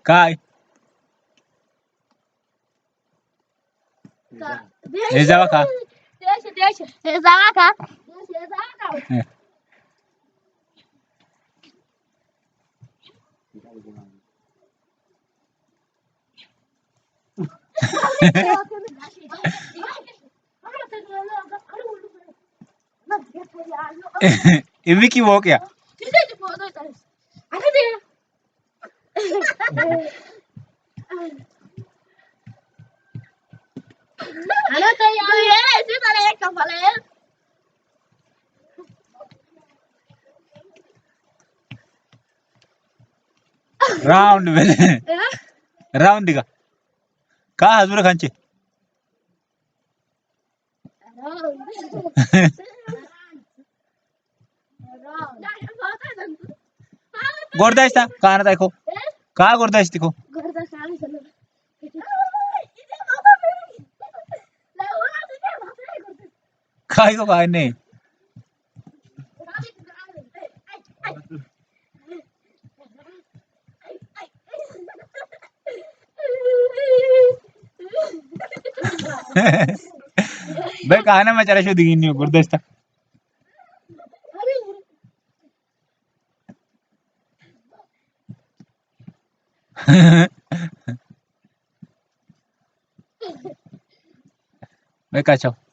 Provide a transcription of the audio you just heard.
काय का हे जावा का देश हे जावा का देश हे जावा का इवी की वो क्या Ano to yaar ye ऐसे तरह एक कपल है राउंड में राउंड दिखा का हजूर खांचे गोरदाइस था कहाँ ना देखो कहाँ गोरदाइस दिखो काय को काय नहीं बे कहाँ ना मैं चला शो दिखी नहीं गोरदाइस था मैं कहा